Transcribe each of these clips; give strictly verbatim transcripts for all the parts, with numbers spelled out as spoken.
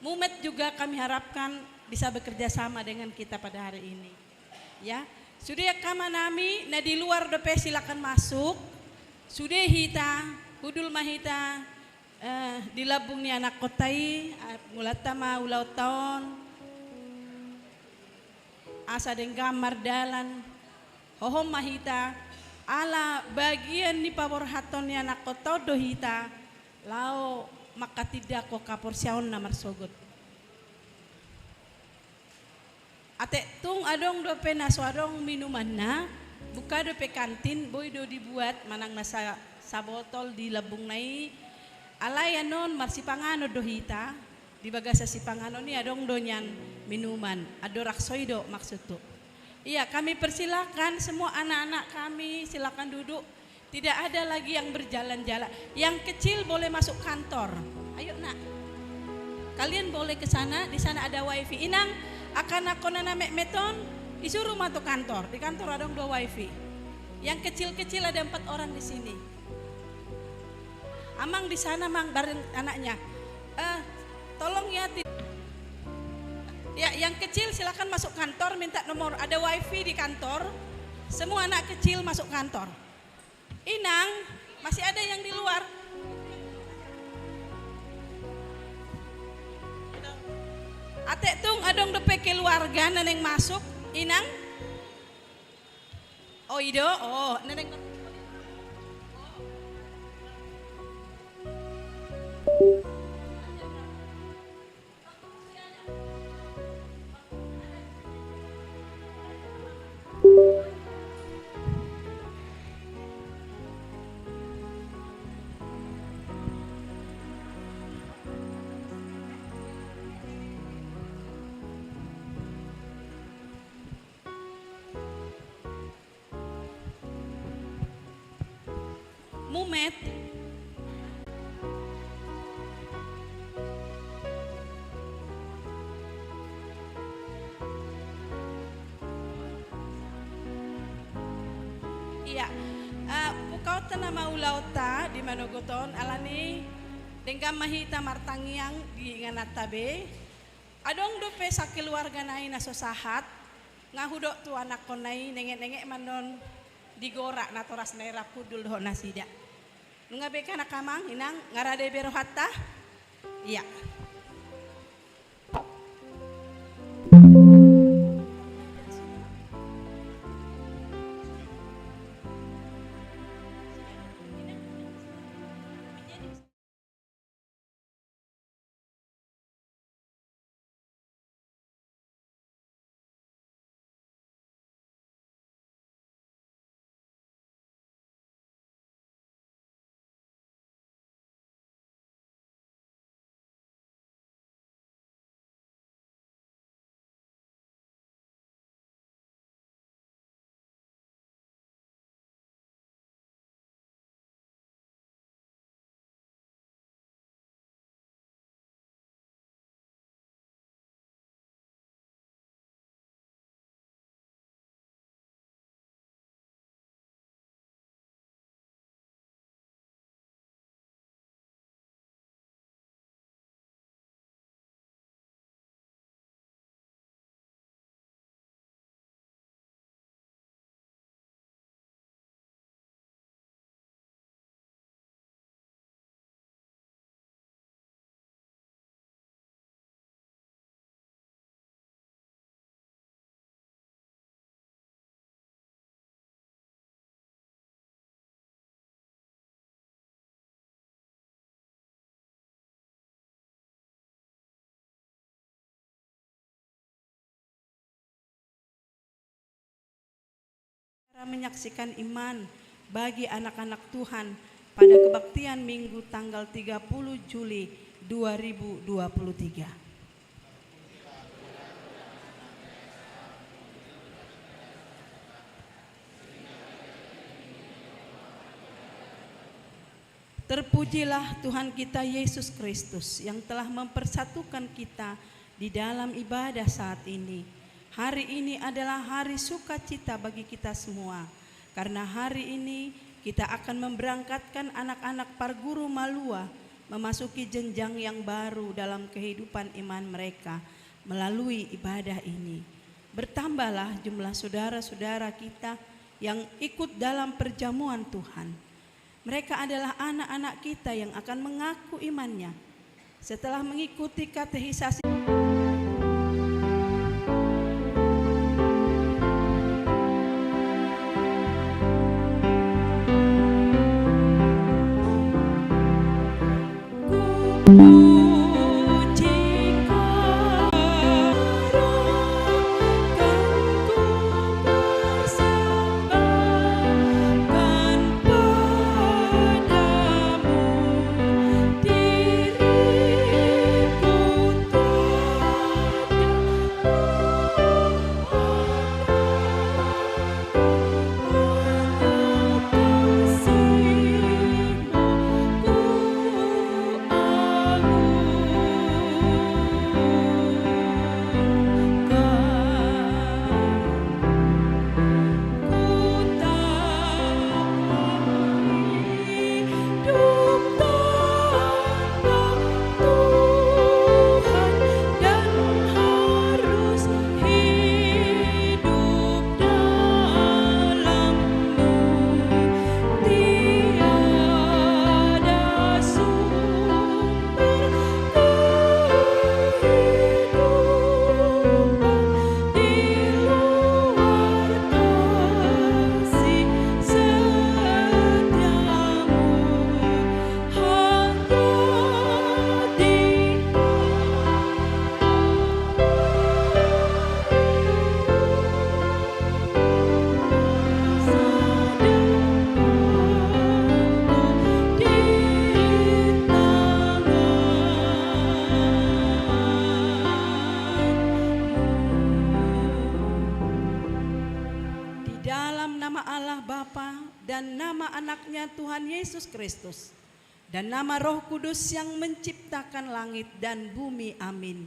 Mumet juga kami harapkan bisa bekerja sama dengan kita pada hari ini. Ya, sude angka amanami na di luar dope silakan masuk. Sude hita, hundul ma hita, eh, di lambung ni anakkonta i, ah, mulanta ma ulaonta on. Asa denggan mardalan, hohom ma hita, ala bagian ni paborhaton ni anakkonta on do hita, laho mangkatindangkon haporseaon na marsogot. Atik tung adong dope na so adong minumanna, buka dope kantin, boi do dibuat manang na sa-, sabotol di lambungna i, alai annon marsipanganon do hita, di bagasan sipanganon i adong do nian minuman, andorang so i do maksudhu. Iya, kami persilakan semua anak-anak kami, silakan duduk. Tidak ada lagi yang berjalan-jalan. Yang kecil boleh masuk kantor. Ayo, Nak. Kalian boleh ke sana, di sana ada wifi. Inang, angka anakkon na metmet on, disuruh ma tu kantor. Di kantor adong do wifi. Yang kecil-kecil ada empat orang di sini. Amang di sana, Mang, bareng anaknya. Eh, tolong ya, ti-, ya, yang kecil silakan masuk kantor, minta nomor. Ada wifi di kantor. Semua anak kecil masuk kantor. Inang, masih ada yang di luar. Atik tung adong dope keluarga na naeng masuk, Inang? Oh, i do? Oh, na naeng. Mumet. Iya. Eh, bukaonta nama ulaonta di manogot on, alani denggan ma hita martangiang di ingananta be. Adong dope sakeluarga nai na so sahat, nga hudok tu anakkon nai, nenget-nenget ma annon di gora natoras nai rap hundul dohot nasida. Nunga be kan angka amang, inang, nga rade be rohanta? Iya. Cara menyaksikan iman bagi anak-anak Tuhan pada kebaktian Minggu tanggal tiga puluh Juli dua ribu dua puluh tiga. Terpujilah Tuhan kita Yesus Kristus yang telah mempersatukan kita di dalam ibadah saat ini. Hari ini adalah hari sukacita bagi kita semua, karena hari ini kita akan memberangkatkan anak-anak Parguru Malua memasuki jenjang yang baru dalam kehidupan iman mereka melalui ibadah ini. Bertambahlah jumlah saudara-saudara kita yang ikut dalam perjamuan Tuhan. Mereka adalah anak-anak kita yang akan mengaku imannya setelah mengikuti katekisasi. Di dalam nama Allah Bapa dan nama Anaknya Tuhan Yesus Kristus, dan nama Roh Kudus yang menciptakan langit dan bumi. Amin.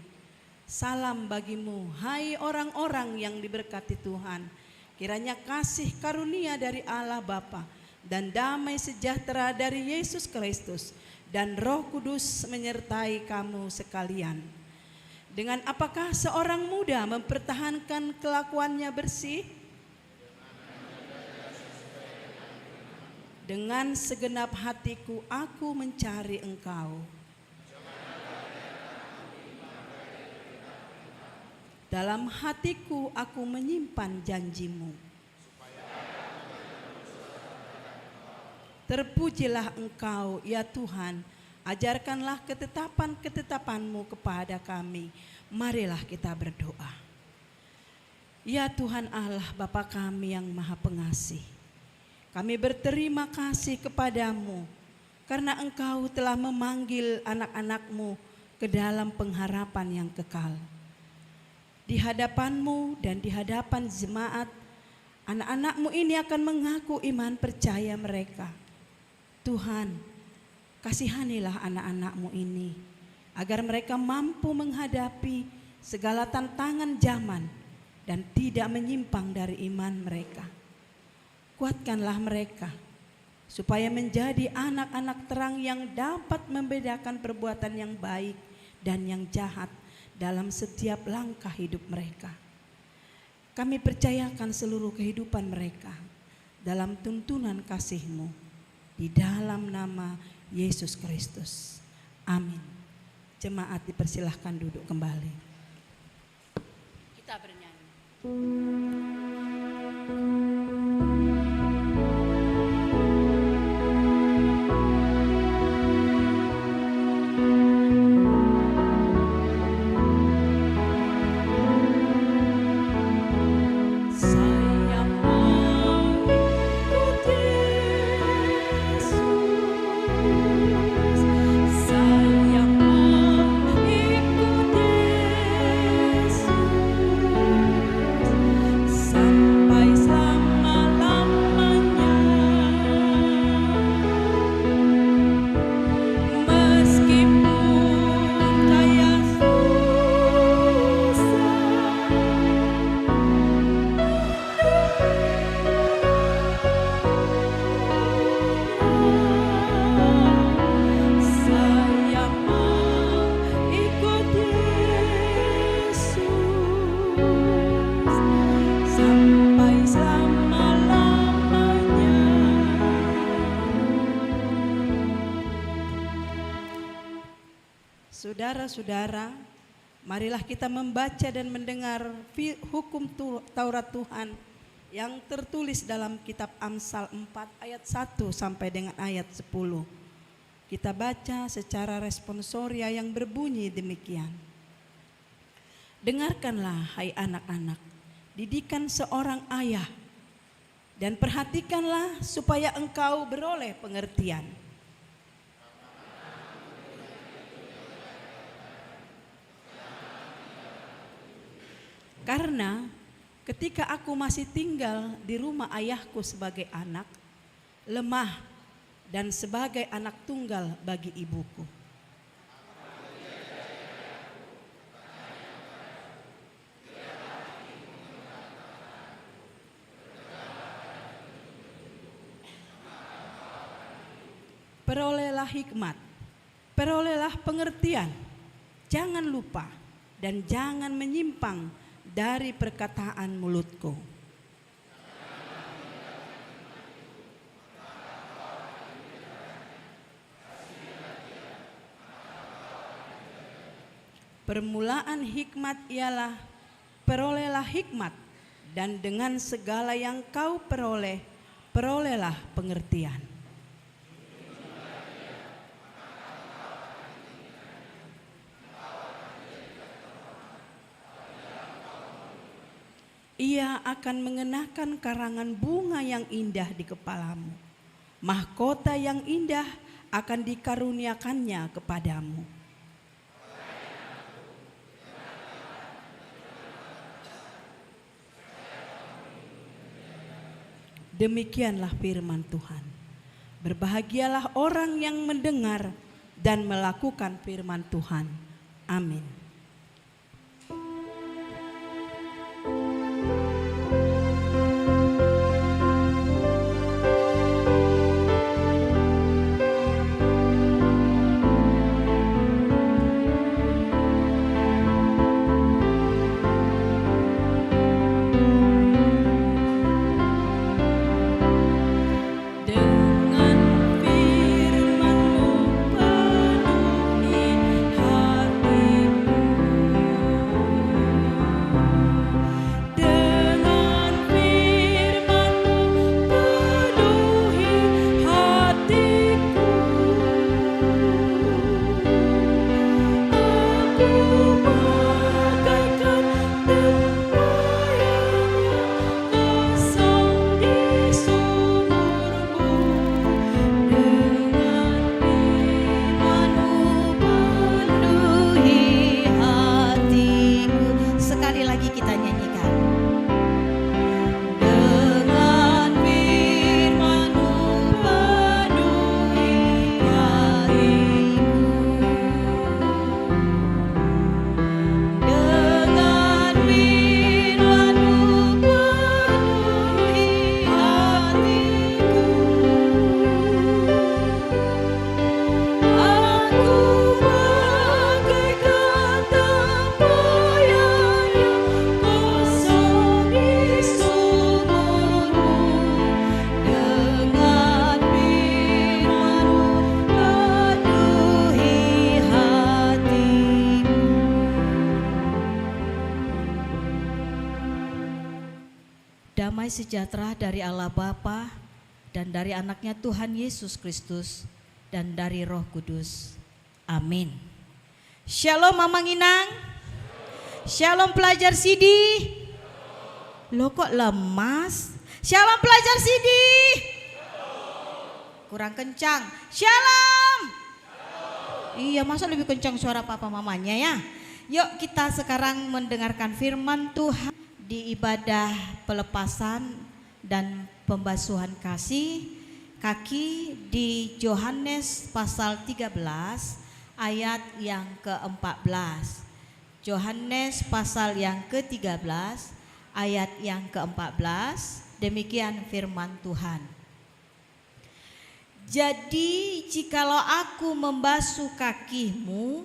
Salam bagimu, hai orang-orang yang diberkati Tuhan. Kiranya kasih karunia dari Allah Bapa dan damai sejahtera dari Yesus Kristus dan Roh Kudus menyertai kamu sekalian. Dengan apakah seorang muda mempertahankan kelakuannya bersih? Dengan segenap hatiku aku mencari Engkau. Dalam hatiku aku menyimpan janji-Mu. Terpujilah Engkau, ya Tuhan, ajarkanlah ketetapan-ketetapan-Mu kepada kami. Marilah kita berdoa. Ya Tuhan Allah, Bapa kami yang Maha Pengasih, kami berterima kasih kepada-Mu karena Engkau telah memanggil anak-anak-Mu ke dalam pengharapan yang kekal. Di hadapan-Mu dan di hadapan jemaat, anak-anak-Mu ini akan mengaku iman percaya mereka. Tuhan, kasihanilah anak-anak-Mu ini, agar mereka mampu menghadapi segala tantangan zaman dan tidak menyimpang dari iman mereka. Kuatkanlah mereka, supaya menjadi anak-anak terang yang dapat membedakan perbuatan yang baik dan yang jahat dalam setiap langkah hidup mereka. Kami percayakan seluruh kehidupan mereka dalam tuntunan kasih-Mu, di dalam nama Yesus Kristus. Amin. Jemaat dipersilahkan duduk kembali. Kita bernyanyi. Saudara-saudara, marilah kita membaca dan mendengar fi-, hukum tu-, Taurat Tuhan yang tertulis dalam kitab Amsal empat ayat satu sampai dengan ayat sepuluh. Kita baca secara responsoria yang berbunyi demikian. Dengarkanlah, hai anak-anak, didikan seorang ayah, dan perhatikanlah supaya engkau beroleh pengertian. Karena ketika aku masih tinggal di rumah ayahku sebagai anak, lemah, dan sebagai anak tunggal bagi ibuku. Perolehlah hikmat, perolehlah pengertian, jangan lupa dan jangan menyimpang dari perkataan mulutku. Permulaan hikmat ialah, perolehlah hikmat, dan dengan segala yang kau peroleh, perolehlah pengertian. Ia akan mengenakan karangan bunga yang indah di kepalamu. Mahkota yang indah akan dikaruniakannya kepadamu. Demikianlah firman Tuhan. Berbahagialah orang yang mendengar dan melakukan firman Tuhan. Amin. Dengan firman-Mu penuhi hatiku. Dengan firman-Mu penuhi hatiku. Aku bagaikan tempayan yang kosong di sumur-Mu. Dengan firman-Mu penuhi hatiku. Sekali lagi kita nyanyikan. Dengan firman-Mu penuhi hatiku. Dengan firman-Mu penuhi hatiku. Aku bagaikan tempayan yang kosong di sumur-Mu. Dengan firman-Mu penuhi hatiku. Damai sejahtera dari Allah Bapa, dan dari Anak-Nya Tuhan Yesus Kristus, dan dari Roh Kudus. Amin. Syalom, Amang Inang. Syalom, pelajar sidi. Lo, kok lemas? Syalom, pelajar sidi. Kurang kencang. Syalom. Iya, masa lebih kencang suara papa mamanya, ya? Yuk, kita sekarang mendengarkan firman Tuhan di ibadah pelepasan dan pembasuhan kasih kaki di Yohanes pasal tiga belas ayat yang keempat belas. Yohanes pasal yang ketiga belas ayat yang keempat belas, demikian firman Tuhan. Jadi, jikalau Aku membasuh kakimu,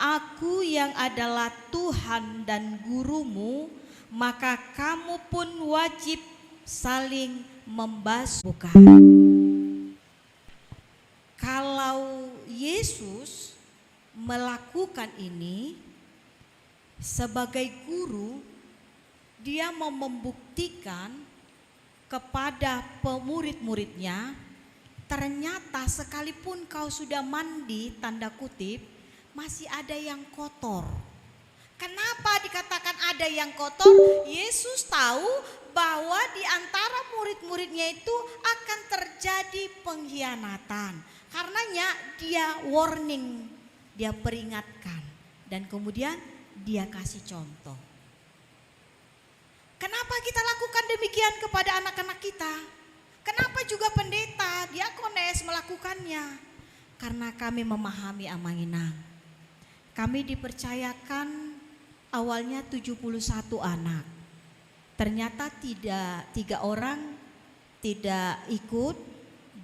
Aku yang adalah Tuhan dan Gurumu, maka kamu pun wajib saling membasuh. Buka. Kalau Yesus melakukan ini sebagai guru, dia mau membuktikan kepada pemurid-muridnya, ternyata sekalipun kau sudah mandi, tanda kutip, masih ada yang kotor. Kenapa dikatakan ada yang kotor? Yesus tahu bahwa di antara murid-muridnya itu akan terjadi pengkhianatan. Karenanya dia warning, dia peringatkan, dan kemudian dia kasih contoh. Kenapa kita lakukan demikian kepada anak-anak kita? Kenapa juga pendeta, diakones melakukannya? Karena kami memahami, Amang Inang. Kami dipercayakan awalnya tujuh puluh satu anak. Ternyata tidak, tiga orang tidak ikut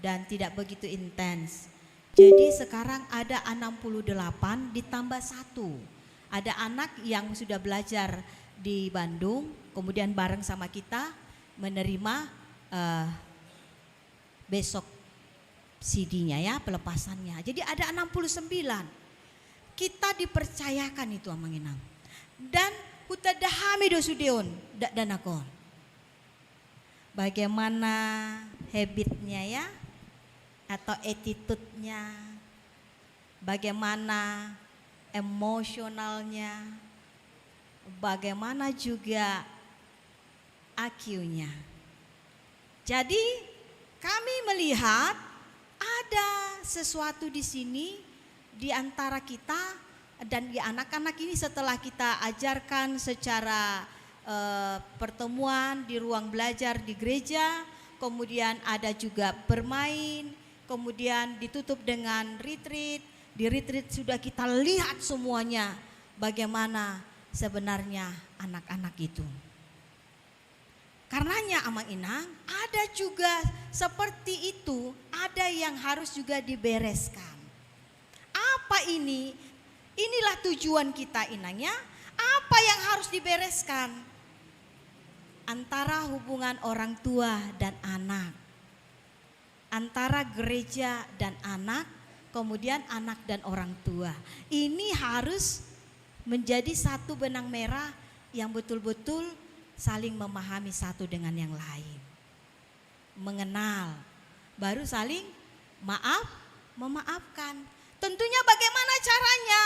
dan tidak begitu intens. Jadi sekarang ada enam puluh delapan ditambah satu. Ada anak yang sudah belajar di Bandung, kemudian bareng sama kita menerima, eh, besok C D-nya, ya, pelepasannya. Jadi ada enam puluh sembilan. Kita dipercayakan itu, Amang Inang. Dan hutanda hami do sude on, dakdanak on. Bagaimana habit-nya, ya, atau attitude-nya, bagaimana emosionalnya, bagaimana juga I Q-nya. Jadi, kami melihat ada sesuatu di sini, di antara kita dan di anak-anak ini, setelah kita ajarkan secara, eh, pertemuan di ruang belajar di gereja, kemudian ada juga bermain, kemudian ditutup dengan retreat. Di retreat sudah kita lihat semuanya bagaimana sebenarnya anak-anak itu. Karenanya, Amang Inang, ada juga seperti itu, ada yang harus juga dibereskan. Apa ini? Inilah tujuan kita, Inang, ya. Apa yang harus dibereskan? Antara hubungan orang tua dan anak, antara gereja dan anak, kemudian anak dan orang tua. Ini harus menjadi satu benang merah yang betul-betul saling memahami satu dengan yang lain. Mengenal, baru saling maaf, memaafkan. Tentunya bagaimana caranya?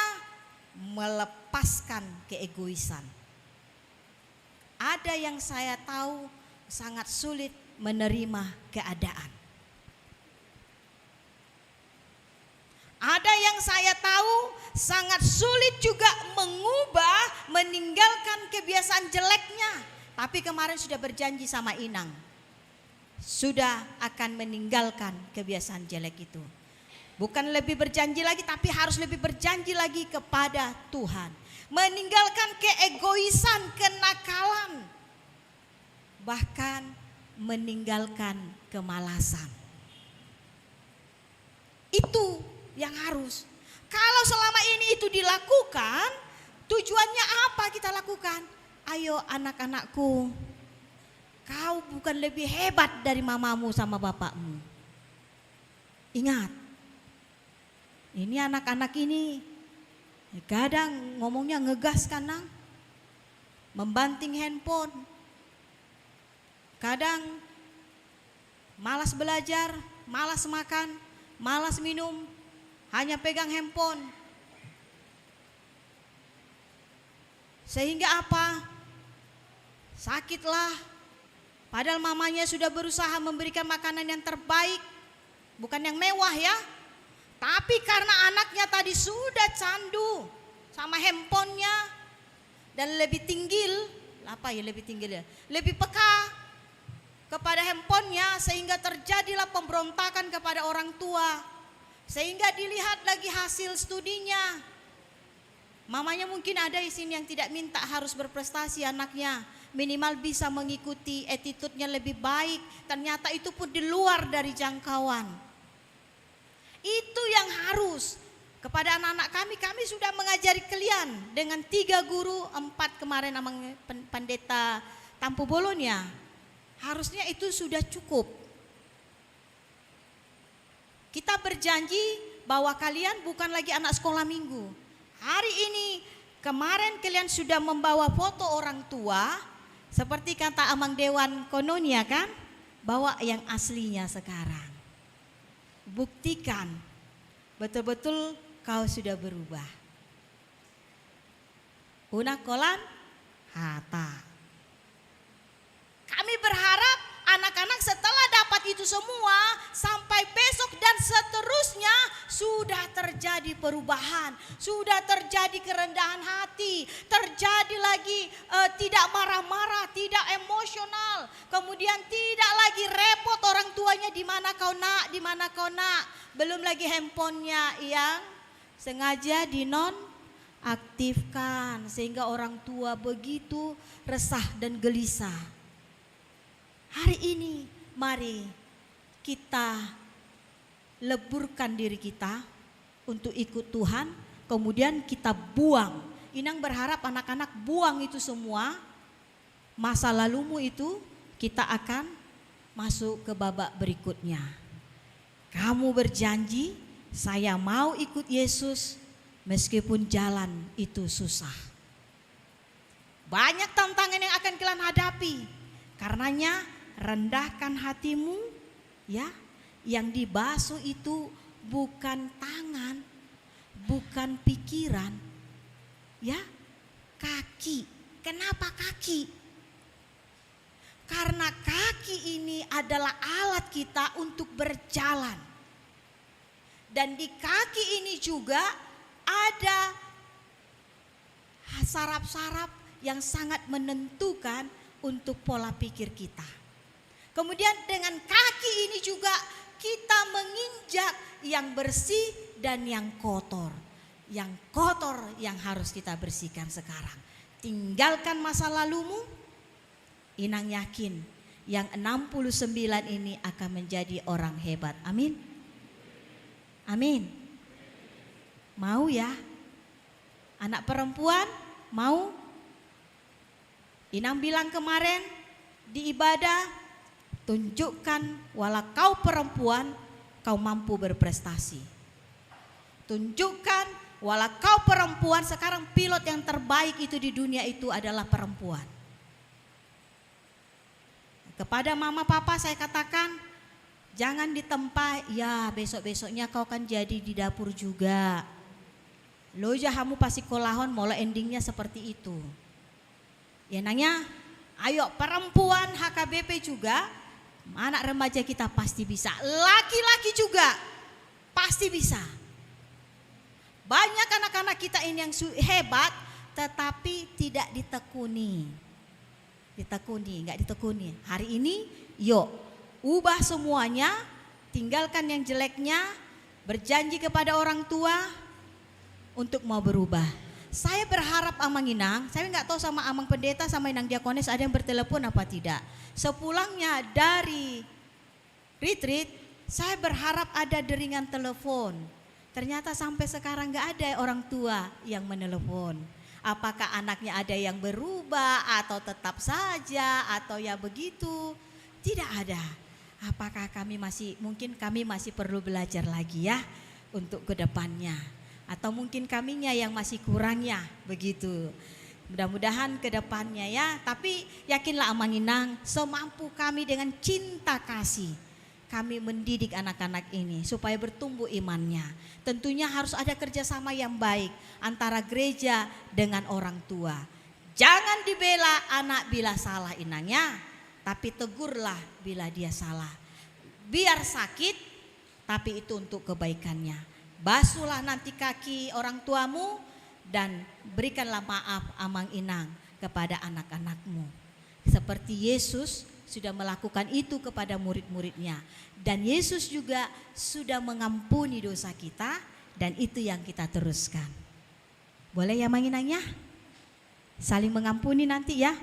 Melepaskan keegoisan. Ada yang saya tahu sangat sulit menerima keadaan. Ada yang saya tahu sangat sulit juga mengubah, meninggalkan kebiasaan jeleknya. Tapi kemarin sudah berjanji sama Inang, sudah akan meninggalkan kebiasaan jelek itu. Bukan lebih berjanji lagi, tapi harus lebih berjanji lagi kepada Tuhan. Meninggalkan keegoisan, kenakalan, bahkan meninggalkan kemalasan. Itu yang harus. Kalau selama ini itu dilakukan, tujuannya apa kita lakukan? Ayo, anak-anakku, kau bukan lebih hebat dari mamamu sama bapakmu. Ingat, ini anak-anak ini kadang ngomongnya ngegas kan, Nang? Membanting handphone. Kadang malas belajar, malas makan, malas minum, hanya pegang handphone. Sehingga apa? Sakitlah. Padahal mamanya sudah berusaha memberikan makanan yang terbaik, bukan yang mewah, ya. Tapi karena anaknya tadi sudah candu sama handphonenya dan lebih tinggil, apa ya, lebih tinggil ya, lebih peka kepada handphonenya, sehingga terjadilah pemberontakan kepada orang tua, sehingga dilihat lagi hasil studinya. Mamanya mungkin ada di sini yang tidak minta harus berprestasi anaknya, minimal bisa mengikuti, attitude-nya lebih baik. Ternyata itu pun di luar dari jangkauan. Itu yang harus kepada anak-anak kami. Kami sudah mengajari kalian dengan tiga guru, empat kemarin, Amang Pen-, Pendeta Tampubolon, ya. Harusnya itu sudah cukup. Kita berjanji bahwa kalian bukan lagi anak sekolah minggu. Hari ini, kemarin kalian sudah membawa foto orang tua, seperti kata Amang Dewan konon, ya kan, bawa yang aslinya sekarang. Buktikan betul-betul kau sudah berubah. Unang holan hata. Kami berharap anak-anak setelah dapat itu semua, sampai besok dan seterusnya, sudah terjadi perubahan, sudah terjadi kerendahan hati, terjadi lagi, eh, tidak marah-marah, tidak emosional, kemudian tidak lagi repot orang tuanya, "Di mana kau, Nak? Di mana kau, Nak?" Belum lagi handphonenya yang sengaja dinonaktifkan, sehingga orang tua begitu resah dan gelisah. Hari ini, mari kita leburkan diri kita untuk ikut Tuhan, kemudian kita buang. Inang berharap anak-anak buang itu semua, masa lalumu itu, kita akan masuk ke babak berikutnya. Kamu berjanji, "Saya mau ikut Yesus meskipun jalan itu susah." Banyak tantangan yang akan kalian hadapi. Karenanya, rendahkan hatimu, ya. Yang dibasuh itu bukan tangan, bukan pikiran, ya, kaki. Kenapa kaki? Karena kaki ini adalah alat kita untuk berjalan. Dan di kaki ini juga ada saraf-saraf yang sangat menentukan untuk pola pikir kita. Kemudian, dengan kaki ini juga kita menginjak yang bersih dan yang kotor. Yang kotor yang harus kita bersihkan sekarang. Tinggalkan masa lalumu, Inang yakin yang enam puluh sembilan ini akan menjadi orang hebat. Amin. Amin. Mau, ya? Anak perempuan, mau? Inang bilang kemarin di ibadah, "Tunjukkan wala kau perempuan, kau mampu berprestasi. Tunjukkan wala kau perempuan." Sekarang pilot yang terbaik itu di dunia itu adalah perempuan. Kepada mama papa saya katakan, "Jangan ditempa, ya, besok-besoknya kau kan jadi di dapur juga. Loja hamu pasikolahon, molo endingnya seperti itu." Ya, Nang, ya, ayo, perempuan H K B P juga, anak remaja kita pasti bisa. Laki-laki juga pasti bisa. Banyak anak-anak kita ini yang su-, hebat, tetapi tidak ditekuni. Ditekuni, nggak ditekuni. Hari ini, yuk, ubah semuanya, tinggalkan yang jeleknya, berjanji kepada orang tua untuk mau berubah. Saya berharap Amang Inang, saya nggak tahu sama Amang Pendeta, sama Inang Diakones ada yang bertelepon apa tidak. Sepulangnya dari retreat, saya berharap ada deringan telepon. Ternyata sampai sekarang nggak ada orang tua yang menelepon. Apakah anaknya ada yang berubah atau tetap saja atau ya begitu? Tidak ada. Apakah kami masih, mungkin kami masih perlu belajar lagi, ya, untuk ke depannya. Atau mungkin kaminya yang masih kurang, ya, begitu. Mudah-mudahan ke depannya, ya. Tapi yakinlah Amang Inang, semampu kami dengan cinta kasih, kami mendidik anak-anak ini supaya bertumbuh imannya. Tentunya harus ada kerjasama yang baik antara gereja dengan orang tua. Jangan dibela anak bila salah, Inang, ya, tapi tegurlah bila dia salah. Biar sakit, tapi itu untuk kebaikannya. Basuhlah nanti kaki orang tuamu dan berikanlah maaf Amang Inang kepada anak-anakmu. Seperti Yesus sudah melakukan itu kepada murid-muridnya. Dan Yesus juga sudah mengampuni dosa kita, dan itu yang kita teruskan. Boleh, ya, Amang Inang, ya? Saling mengampuni nanti, ya.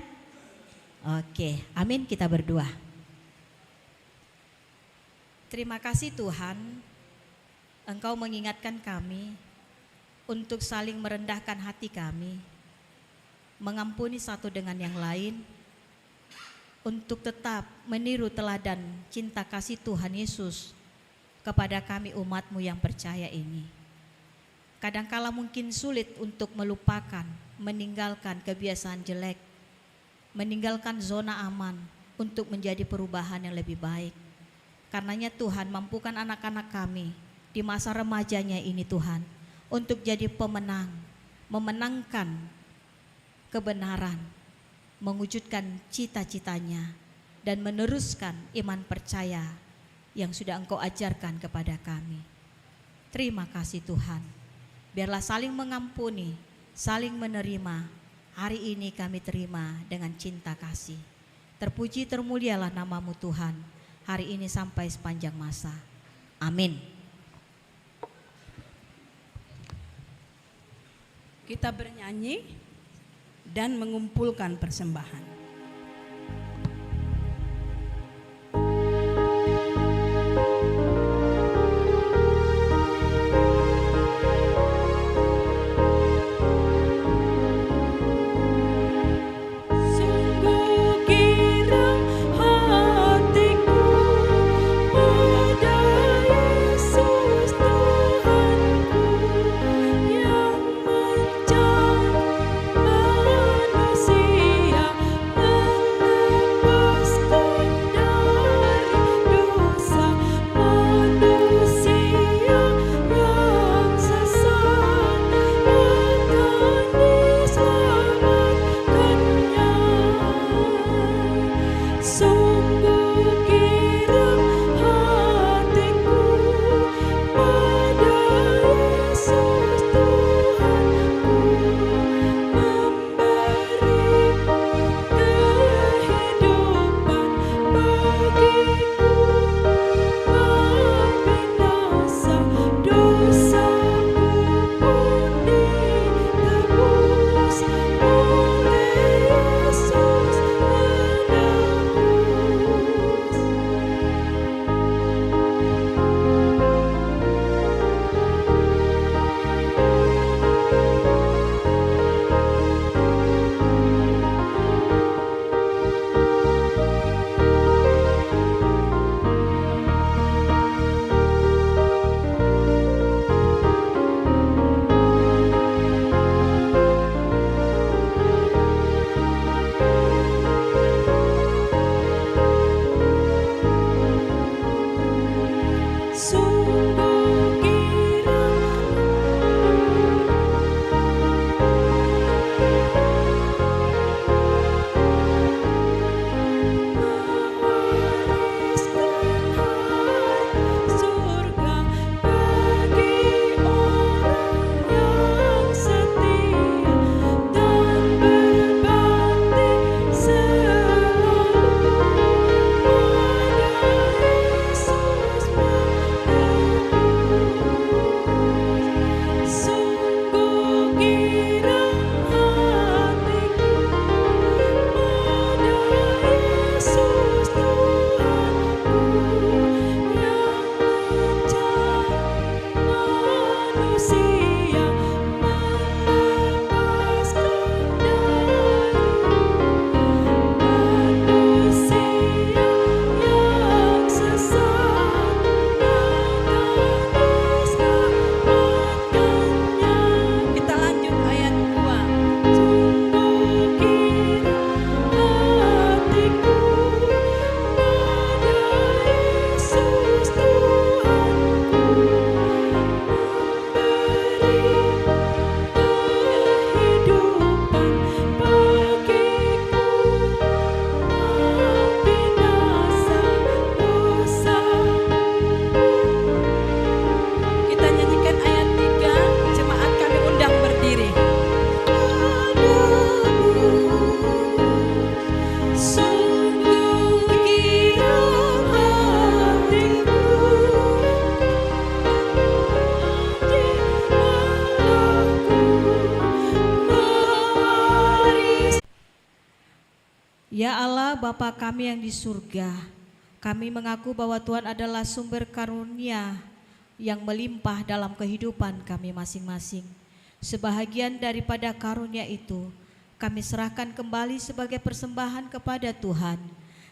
Oke, amin, kita berdoa. Terima kasih, Tuhan, Engkau mengingatkan kami untuk saling merendahkan hati kami, mengampuni satu dengan yang lain, untuk tetap meniru teladan cinta kasih Tuhan Yesus kepada kami umat-Mu yang percaya ini. Kadangkala mungkin sulit untuk melupakan, meninggalkan kebiasaan jelek, meninggalkan zona aman untuk menjadi perubahan yang lebih baik. Karenanya Tuhan, mampukan anak-anak kami di masa remajanya ini Tuhan, untuk jadi pemenang, memenangkan kebenaran, mewujudkan cita-citanya, dan meneruskan iman percaya yang sudah Engkau ajarkan kepada kami. Terima kasih Tuhan. Biarlah saling mengampuni, saling menerima. Hari ini kami terima dengan cinta kasih. Terpuji, termulialah nama-Mu Tuhan, hari ini sampai sepanjang masa. Amin. Kita bernyanyi dan mengumpulkan persembahan. Sungguh girang hatiku pada Yesus Tuhanku, yang mencari manusia, melepaskan dari dosa. Manusia yang sesat akan diselamatkannya. Sungguh girang hatiku pada Yesus Tuhanku, memberi kehidupan bagiku. Maafin dosa, dosaku pun ditebus oleh Yesus menebus. Sungguh girang. Mewariskan harta surga bagi orang yang setia dan berbakti selalu pada Yesus menebus. Sungguh girang hatiku pada Yesus Tuhanku, yang mencari manusia, melepaskan dari manusia yang sesat akan diselamatkannya. Kita lanjut ayat dua. Sungguh girang hatiku pada Yesus Tuhanku, memberi kehidupan bagiku. Maafin dosa, dosaku. Kita nyanyikan ayat tiga, jemaat kami undang berdiri. Sungguh girang hatiku di Allahku, mewaris. Ya Allah, Bapa kami yang di surga, kami mengaku bahwa Tuhan adalah sumber karunia yang melimpah dalam kehidupan kami masing-masing. Sebahagian daripada karunia itu, kami serahkan kembali sebagai persembahan kepada Tuhan.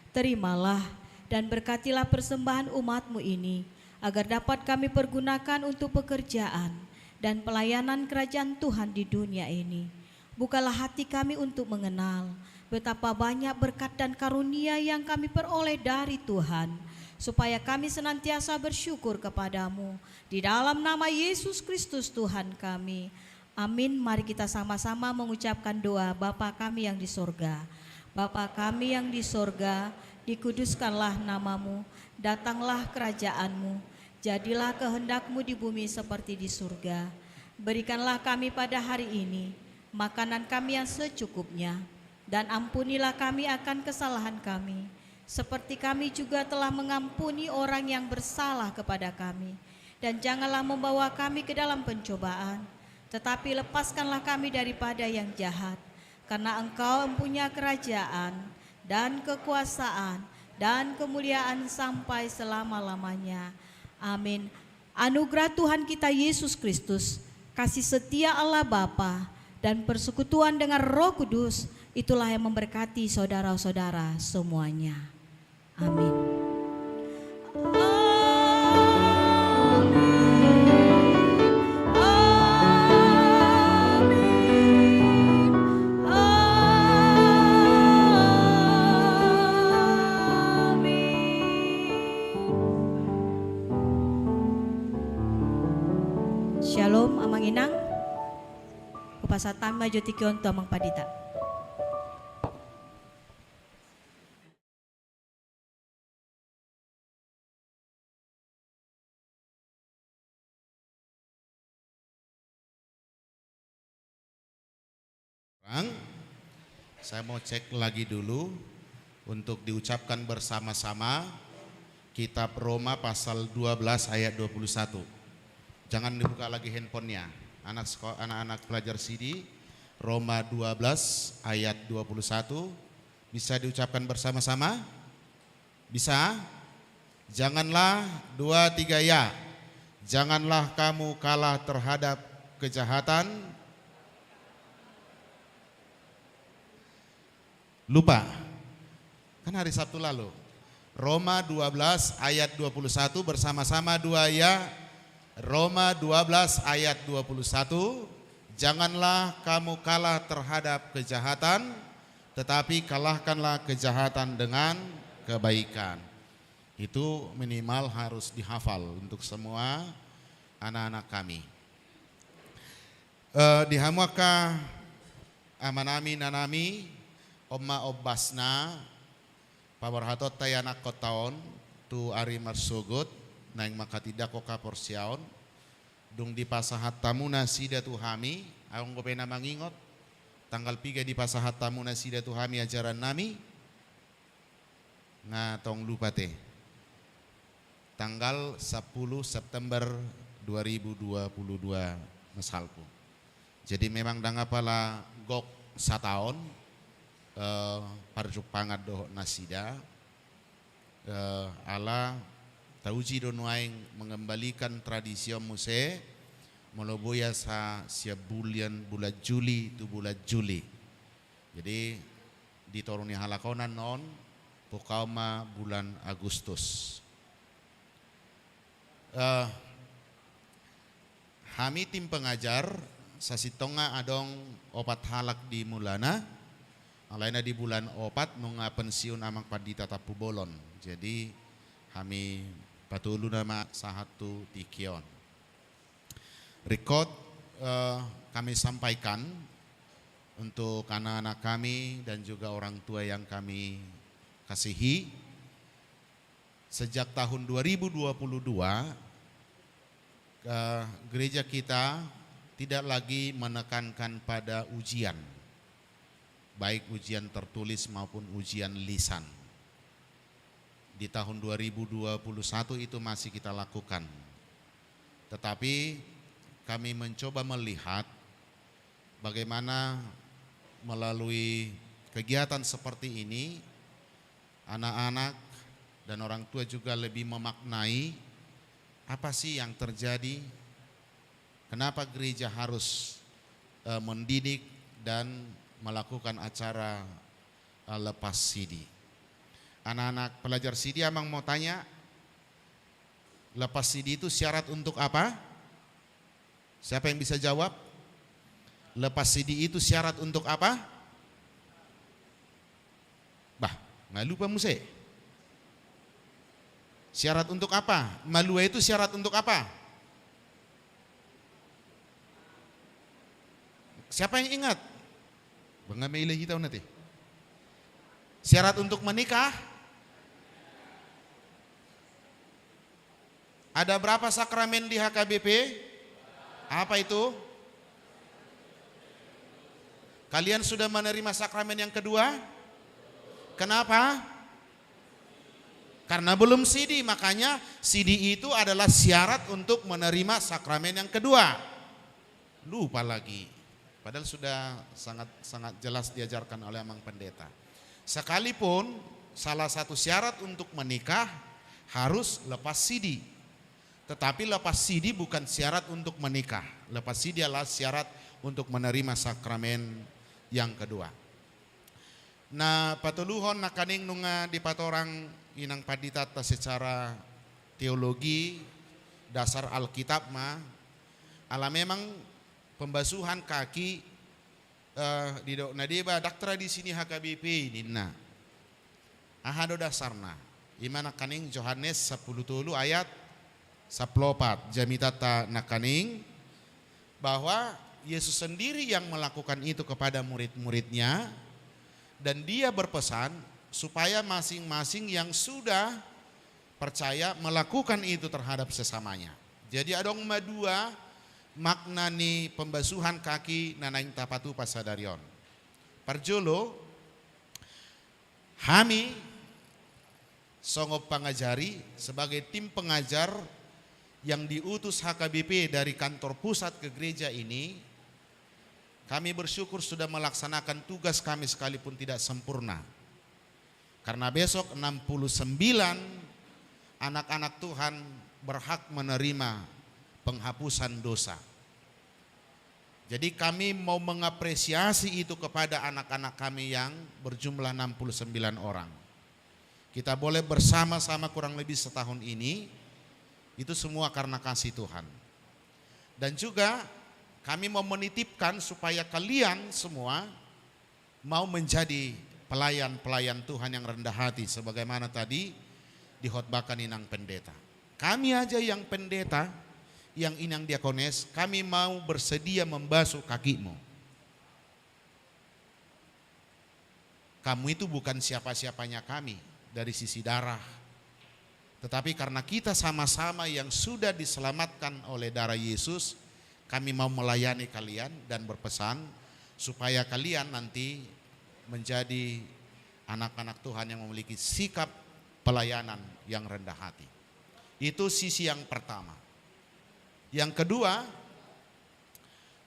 Terimalah dan berkatilah persembahan umat-Mu ini, agar dapat kami pergunakan untuk pekerjaan dan pelayanan kerajaan Tuhan di dunia ini. Bukalah hati kami untuk mengenal betapa banyak berkat dan karunia yang kami peroleh dari Tuhan, supaya kami senantiasa bersyukur kepada-Mu. Di dalam nama Yesus Kristus Tuhan kami. Amin. Mari kita sama-sama mengucapkan doa Bapa kami yang di sorga. Bapa kami yang di sorga, dikuduskanlah nama-Mu, datanglah kerajaan-Mu, jadilah kehendak-Mu di bumi seperti di surga. Berikanlah kami pada hari ini makanan kami yang secukupnya, dan ampunilah kami akan kesalahan kami, seperti kami juga telah mengampuni orang yang bersalah kepada kami. Dan janganlah membawa kami ke dalam pencobaan, tetapi lepaskanlah kami daripada yang jahat. Karena Engkau empunya kerajaan, dan kekuasaan, dan kemuliaan sampai selama-lamanya. Amin. Anugerah Tuhan kita Yesus Kristus, kasih setia Allah Bapa, dan persekutuan dengan Roh Kudus, itulah yang memberkati saudara-saudara semuanya. Amin. Amin. Amin. Amin. Shalom, Amang Inang. Hupasahat hami ma jo tingki on tu Amang Pandita. Saya mau cek lagi dulu untuk diucapkan bersama-sama kitab Roma pasal dua belas ayat dua puluh satu. Jangan dibuka lagi handphonenya. Anak seko-, anak-anak pelajar sidi, Roma dua belas ayat dua puluh satu. Bisa diucapkan bersama-sama? Bisa? Janganlah, dua, tiga, ya. Janganlah kamu kalah terhadap kejahatan. Lupa. Kan hari Sabtu lalu. Roma dua belas ayat dua puluh satu, bersama-sama dua, ya. Roma dua belas ayat dua puluh satu, "Janganlah kamu kalah terhadap kejahatan, tetapi kalahkanlah kejahatan dengan kebaikan." Itu minimal harus dihafal untuk semua anak-anak kami. Eh, di hamu angka amanami, inanami, on ma ombasna paborhatonta ianakhonta on tu ari marsogot, naeng manghatindanghon haporseaon. Dung dipasahat hamu nasida tu hami, anggo pe na mangingot, tanggal piga dipasahat hamu nasida tu hami ajarannami, nga tong lupa te. Tanggal sapuluh September dua ribu dua puluh dua, masalpu. Jadi memang ndang apala gok sataon, eh, parjumpangan dohot nasida, eh, ala tauji do nuaeng mengembalikan tradisi on muse, molo boi asa sian bulan, bulan Juli tu bulan Juli. Jadi, di toru ni halakonan on, pungkaon ma bulan Agustus. Eh, hami tim pengajar, sasintongna adong opat halak di mulana, alai na di bulan opat nunga pensiun Amang Pandita Tampubolon. Jadi, hami patolu nama sahat tu tingki on. Ringkot, eh, kami sampaikan untuk anak-anak kami dan juga orang tua yang kami kasihi. Sejak tahun dua ribu dua puluh dua, eh, gereja kita tidak lagi menekankan pada ujian, baik ujian tertulis maupun ujian lisan. Di tahun dua ribu dua puluh satu itu masih kita lakukan. Tetapi kami mencoba melihat bagaimana melalui kegiatan seperti ini, anak-anak dan orang tua juga lebih memaknai apa sih yang terjadi, kenapa gereja harus, eh, mendidik dan melakukan acara, eh, lepas sidi. Anak-anak pelajar sidi, Amang mau tanya, Lepas sidi itu syarat untuk apa? Siapa yang bisa jawab? Lepas sidi itu syarat untuk apa? Bah, nga lupa muse. Syarat untuk apa? Malua itu syarat untuk apa? Siapa yang ingat? Bah, nga maila hita on nanti. Syarat untuk menikah? Ada berapa sakramen di H K B P? Apa itu? Kalian sudah menerima sakramen yang kedua? Kenapa? Karena belum sidi, makanya sidi itu adalah syarat untuk menerima sakramen yang kedua. Lupa lagi. Padahal sudah sangat, sangat jelas diajarkan oleh Amang Pendeta. Sekalipun salah satu syarat untuk menikah harus lepas sidi. Tetapi lepas sidi bukan syarat untuk menikah. Lepas sidi adalah syarat untuk menerima sakramen yang kedua. Na patoluhon nangkaning nunga dipatorang inang panditanta secara teologi, dasar Alkitab ma, ala memang pembasuhan kaki, eh, didok na deba ndang tradisi ni H K B P ninna. Aha do dasarna? Ima nangkaning Johannes sampulu tolu ayat sampulu opat, jamitanta nangkaning, bahwa Yesus sendiri yang melakukan itu kepada murid-muridnya, dan Dia berpesan supaya masing-masing yang sudah percaya melakukan itu terhadap sesamanya. Jadi adong ma dua makna ni pembasuhan kaki na naeng tapatupa sadari on. Parjolo, hami songon pangajari, sebagai tim pengajar yang diutus H K B P dari kantor pusat ke gereja ini, kami bersyukur sudah melaksanakan tugas kami sekalipun tidak sempurna. Karena besok enam puluh sembilan anak-anak Tuhan berhak menerima penghapusan dosa. Jadi kami mau mengapresiasi itu kepada anak-anak kami yang berjumlah enam puluh sembilan orang. Kita boleh bersama-sama kurang lebih setahun ini, itu semua karena kasih Tuhan. Dan juga kami mau menitipkan supaya kalian semua mau menjadi pelayan-pelayan Tuhan yang rendah hati, sebagaimana tadi dikhotbahkan inang pendeta. Kami aja yang pendeta, yang inang diakones, kami mau bersedia membasuh kakimu. Kamu itu bukan siapa-siapanya kami dari sisi darah. Tetapi karena kita sama-sama yang sudah diselamatkan oleh darah Yesus, kami mau melayani kalian dan berpesan supaya kalian nanti menjadi anak-anak Tuhan yang memiliki sikap pelayanan yang rendah hati. Itu sisi yang pertama. Yang kedua,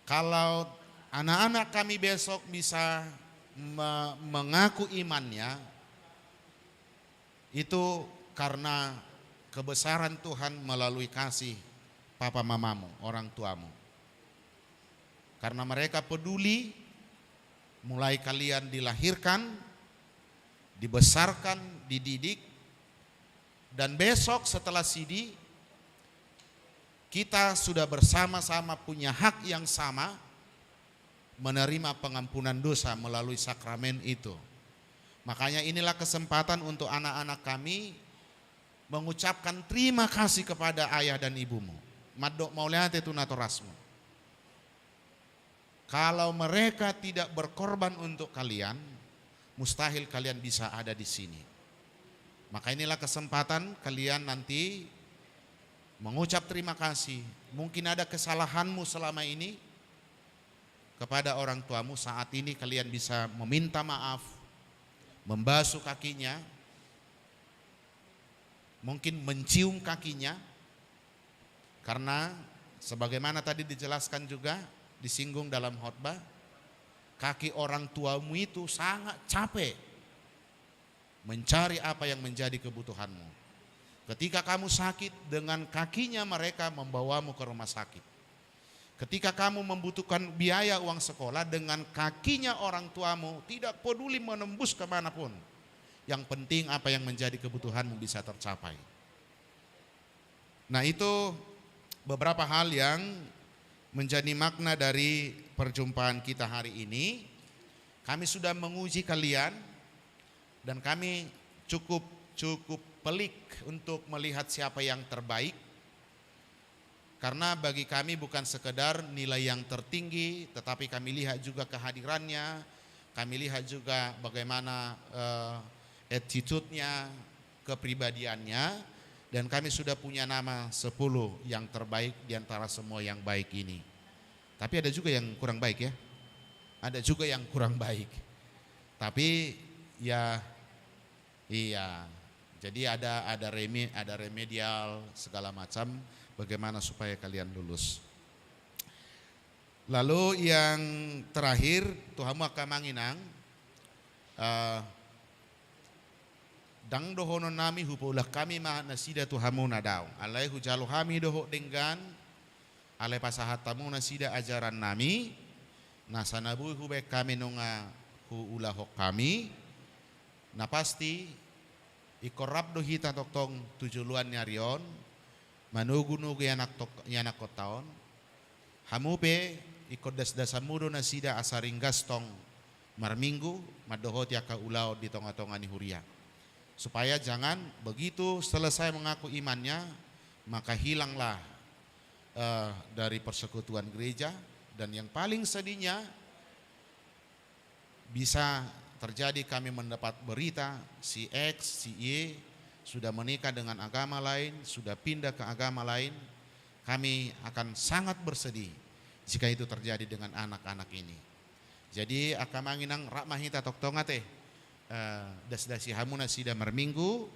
kalau anak-anak kami besok bisa me-, mengaku imannya, itu karena kebesaran Tuhan melalui kasih papa mamamu, orang tuamu. Karena mereka peduli, mulai kalian dilahirkan, dibesarkan, dididik, dan besok setelah sidi, kita sudah bersama-sama punya hak yang sama menerima pengampunan dosa melalui sakramen itu. Makanya inilah kesempatan untuk anak-anak kami mengucapkan terima kasih kepada ayah dan ibumu. Mandok mauliate tu natorasmu. Kalau mereka tidak berkorban untuk kalian, mustahil kalian bisa ada di sini. Maka inilah kesempatan kalian nanti mengucap terima kasih. Mungkin ada kesalahanmu selama ini kepada orang tuamu, saat ini kalian bisa meminta maaf, membasuh kakinya, mungkin mencium kakinya, karena sebagaimana tadi dijelaskan juga, disinggung dalam khotbah, kaki orang tuamu itu sangat capek mencari apa yang menjadi kebutuhanmu. Ketika kamu sakit, dengan kakinya mereka membawamu ke rumah sakit. Ketika kamu membutuhkan biaya uang sekolah, dengan kakinya orang tuamu, tidak peduli menembus kemanapun. Yang penting apa yang menjadi kebutuhanmu bisa tercapai. Nah, itu beberapa hal yang menjadi makna dari perjumpaan kita hari ini. Kami sudah menguji kalian dan kami cukup, cukup pelik untuk melihat siapa yang terbaik. Karena bagi kami bukan sekedar nilai yang tertinggi, tetapi kami lihat juga kehadirannya, kami lihat juga bagaimana, eh, attitude-nya, kepribadiannya, dan kami sudah punya nama sepuluh yang terbaik di antara semua yang baik ini. Tapi ada juga yang kurang baik, ya. Ada juga yang kurang baik. Tapi, ya, iya. Jadi ada, ada remi-, ada remedial segala macam bagaimana supaya kalian lulus. Lalu yang terakhir, tu hamu angka amang inang, eh, ndang dohonon nami hupaulak hami ma nasida tu hamu na daong. Alai hujalo hami dohot denggan, alai pasahat hamu nasida ajaran nami, na sai na boi hubaen hami nunga huulahon hami. Na pasti, ingkon rap do hita tongtong tu joloan ni ari on, manogunogu ianakhon-, ianakkonta on. Hamu pe, ingkon dasdasanmu do nasida asa ringgas tong marminggu, mandohoti angka ulaon di tongatonga ni huria. Supaya jangan begitu selesai mengaku imannya, maka hilanglah, eh, dari persekutuan gereja. Dan yang paling sedihnya, bisa terjadi kami mendapat berita, si X, si Y sudah menikah dengan agama lain, sudah pindah ke agama lain. Kami akan sangat bersedih jika itu terjadi dengan anak-anak ini. Jadi, angka amang inang, rap ma hita tongtong ate, eh, dasdasi hamu nasida marminggu,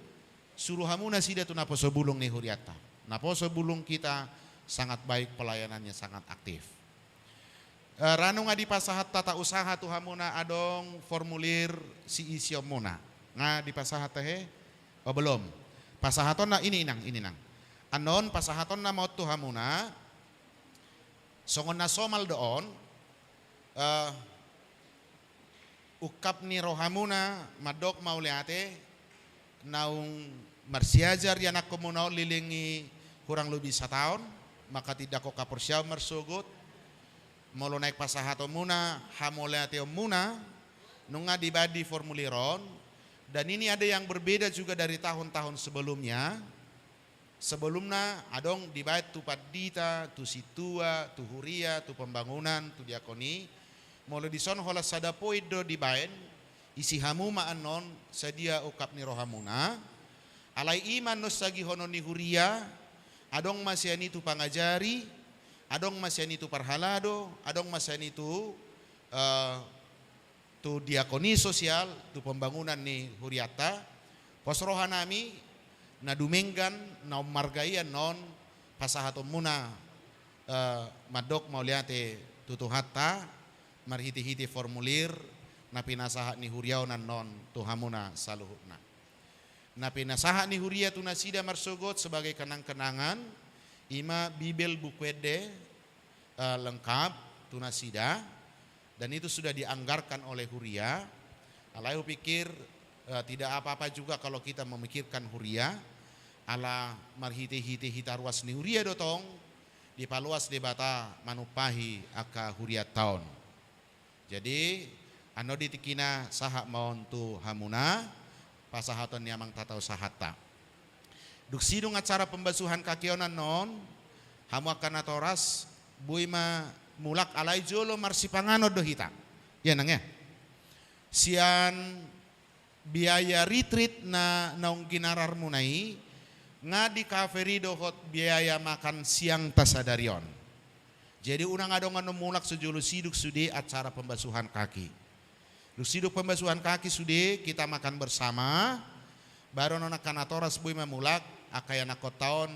suru hamu nasida tu naposo bulung ni hurianta. Naposo bulung kita sangat baik, pelayanannya sangat aktif. Eh, ra nunga dipasahat tata usaha tu hamuna, adong formulir siisionmuna. Nga dipasahat tahe? Oh, belum. Pasahatonna ini, inang, ini, nang. Annon pasahatonna ma on tu hamuna, songon na somal do on, eh, ungkap ni rohamuna mandok mauliate, naung marsiajar ianakkonmuna on leleng i hurang lobi sataon, manghatindanghon haporseaon marsogot. Molo naeng pasahatonmuna hamauliateonmuna, nunga dibaen di formulir on, dan ini ada yang berbeda juga dari tahun-tahun sebelumnya. Sebelumna adong dibaen tu pandita, tu sintua, tu huria, tu pembangunan, tu diakoni. Molo dison holan sada poin do dibaen, isi hamu ma annon sadia ungkap ni rohamuna. Alai i ma annon sagihonon ni huria, adong ma sian i tu pangajari, adong ma sian i tu parhalado, adong ma sian i tu, eh, tu diakoni sosial, tu pembangunan ni hurianta. Pos rohanami, na dumenggan, na ummarga i annon pasahatonmuna, eh, mandok mauliate tu Tuhanta, marhitehite formulir na pinasahat ni huria on annon tu hamuna saluhutna. Na pinasahat ni huria tu nasida marsogot sebagai kenang-kenangan, i ma Bibel Buku Ende, eh, lengkap tu nasida, dan itu sudah dianggarkan oleh huria. Alai hupikir, eh, tidak apa-apa juga kalau kita memikirkan huria, ala marhitehite hita ruas ni huria do tong, dipaloas Debata manumpahi angka hurianta on. Jadi, annon di tingkina sahat ma on tu hamuna, pasahaton ni amang tata usahanta. Dung sidung acara pembasuhan kaki on annon, hamu angka natoras, boi ma mulak, alai jolo marsipanganon do hita. Ia nang, ya. Sian biaya retreat na naung ginararmuna i, nga di-cover i dohot biaya makan siangta sadari on. Jadi unang adong annon mulak so jolo sidung sude acara pembasuhan kaki. Dung sidung pembasuhan kaki sude, kita makan bersama, baru annon angka natoras boi ma mulak, angka ianakkonta on,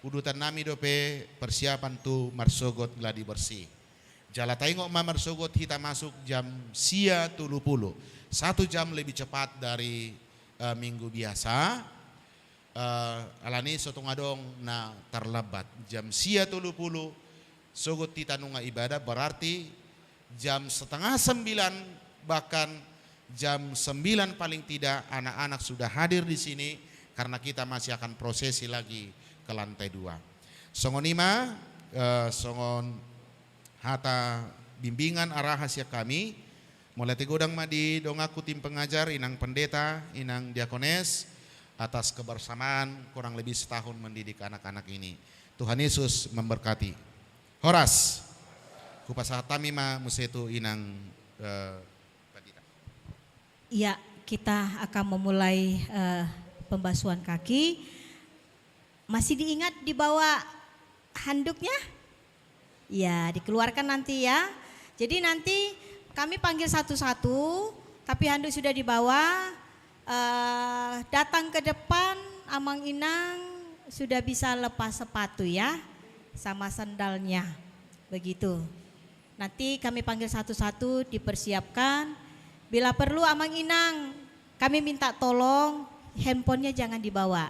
udutannami dope persiapan tu marsogot gladi bersih. Jala taingot ma marsogot hita masuk jam sia tolu pulu. Satu jam lebih cepat dari, eh, minggu biasa. Eh, alani so tung adong na tarlambat. Jam sia tolu pulu, sogot hita nunga ibadah, berarti jam setengah sembilan, bahkan jam sembilan paling tidak anak-anak sudah hadir di sini, karena kita masih akan prosesi lagi ke lantai dua. Songon i ma, eh, songon hata bimbingan arahan sian hami, mauliate godang ma di donganku tim pengajar, inang pendeta, inang diakones, atas kebersamaan kurang lebih setahun mendidik anak-anak ini. Tuhan Yesus memberkati. Horas. Hupasahat hami ma muse tu inang, eh, pendeta. Ya, kita akan memulai, eh, pembasuhan kaki. Masih diingat dibawa handuknya? Ya, dikeluarkan nanti ya. Jadi nanti kami panggil satu-satu, tapi handuk sudah dibawa. Eh, datang ke depan, Amang Inang sudah bisa lepas sepatu ya, sama sandalnya. Begitu. Nanti kami panggil satu-satu, dipersiapkan. Bila perlu, Amang Inang, kami minta tolong, handphonenya jangan dibawa.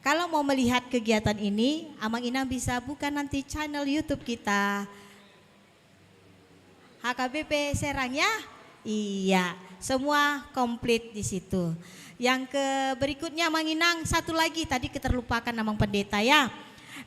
Kalau mau melihat kegiatan ini, Amang Inang bisa buka nanti channel YouTube kita. H K B P Serang ya? Iya, semua komplit di situ. Yang ke berikutnya, Amang Inang, satu lagi tadi keterlupakan, Amang Pendeta ya.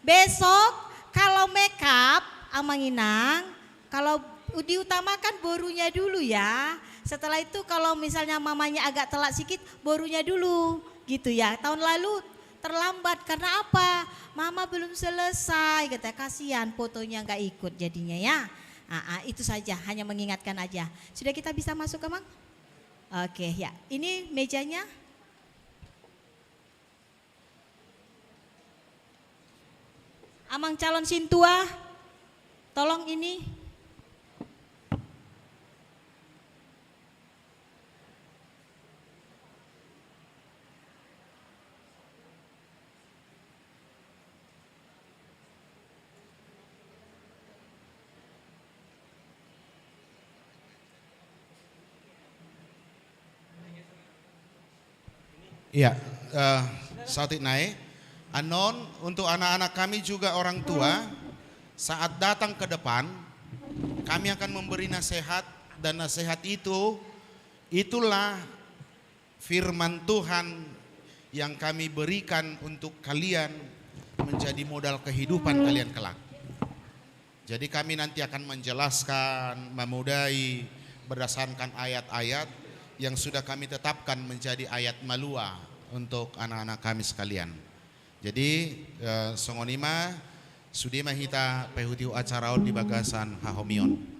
Besok kalau make up, Amang Inang, kalau diutamakan borunya dulu ya. Setelah itu kalau misalnya mamanya agak telat sikit, borunya dulu gitu ya. Tahun lalu terlambat karena apa? Mama belum selesai, kata, kasihan fotonya nggak ikut jadinya ya. Ah, ah, itu saja, hanya mengingatkan aja. Sudah kita bisa masuk, Amang? Oke, ya. Ini mejanya. Amang calon sintua, tolong ini. Iya, eh, saotik nai. Annon, untuk anak-anak kami juga orang tua, saat datang ke depan, kami akan memberi nasihat, dan nasihat itu, itulah firman Tuhan yang kami berikan untuk kalian menjadi modal kehidupan kalian kelak. Jadi kami nanti akan menjelaskan, memudai berdasarkan ayat-ayat yang sudah kami tetapkan menjadi ayat malua untuk anak-anak kami sekalian. Jadi, eh, songon i ma, sude ma hita paihutihut acara on di bagasan hahomion.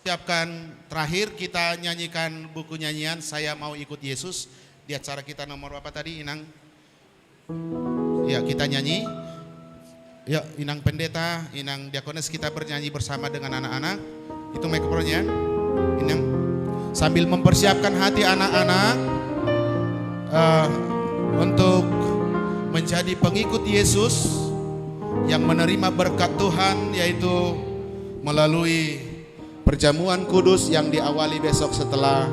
Siapkan, terakhir kita nyanyikan buku nyanyian Saya Mau Ikut Yesus di acara kita nomor berapa tadi, Inang? Ya, kita nyanyi. Ya, Inang Pendeta, Inang Diakones, kita bernyanyi bersama dengan anak-anak. Itu mikrofonnya, Inang. Sambil mempersiapkan hati anak-anak, eh, untuk menjadi pengikut Yesus yang menerima berkat Tuhan, yaitu melalui perjamuan kudus yang diawali besok setelah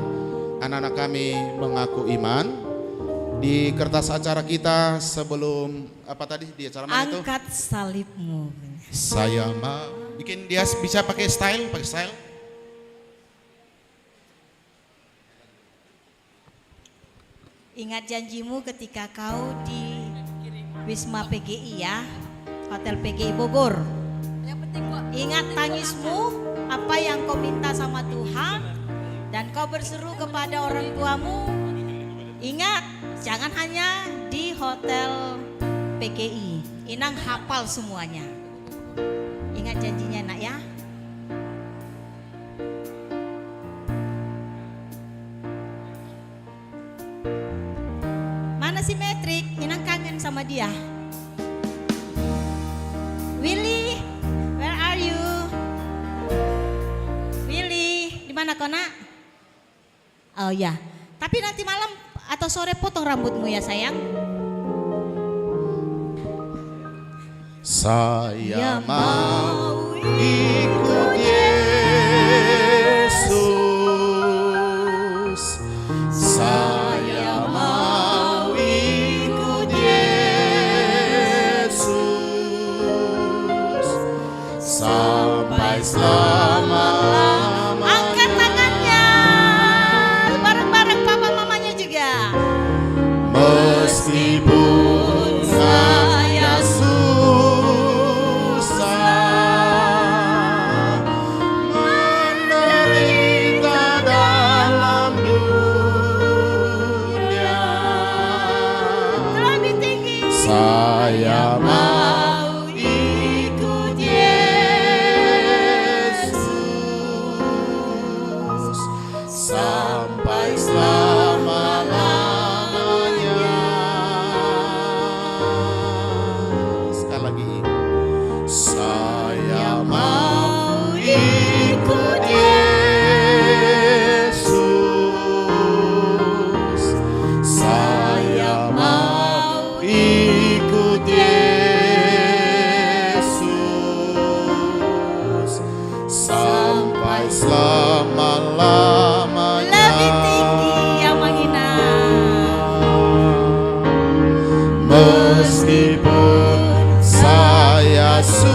anak-anak kami mengaku iman. Di kertas acara kita sebelum, apa tadi di acara mana itu? Angkat salibmu. Saya mau. Bikin dia bisa pakai style, pakai style. Ingat janjimu ketika kau di Wisma P G I ya, Hotel P G I Bogor. Ingat tangismu, apa yang kau minta sama Tuhan, dan kau berseru kepada orang tuamu. Ingat, jangan hanya di Hotel P G I. Inang hafal semuanya. Ingat janjinya, Nak, ya. Mana si Metrik? Inang kangen sama dia. Willy, where are you? Willy, di mana kau, Nak? Oh ya, tapi nanti malam Atau sore potong rambutmu ya, sayang? Saya mau ikut Yesus. Saya mau ikut Yesus sampai selama-lamanya. Angkat tangannya. Bareng-bareng papa mamanya juga. Meskipun saya susah menderita dalam dunia, lebih tinggi. Saya mau ikut Yesus sampai selama-lamanya. Sekali lagi. Saya mau ikut Yesus. Saya mau ikut Yesus sampai selama-lamanya. Lebih tinggi yang menghina. Meskipun saya susah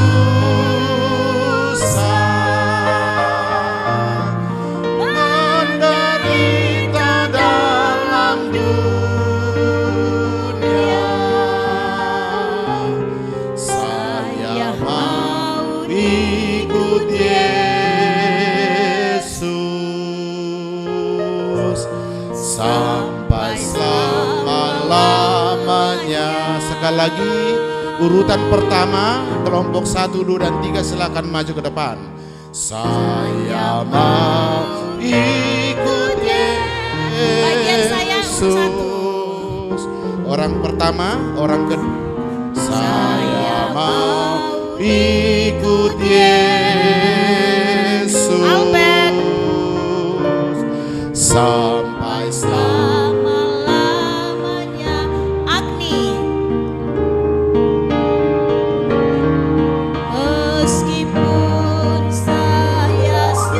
menderita dalam dunia, saya mau ikut Yesus sampai selama-lamanya. Sekali lagi, urutan pertama, kelompok satu, dua, dan tiga, silakan maju ke depan. Saya mau ikut Yesus. Bagian saya, urut satu. Orang pertama, orang kedua. Saya mau ikut Yesus. Albert. Sampai selama-lamanya. Agni. Meskipun saya susah.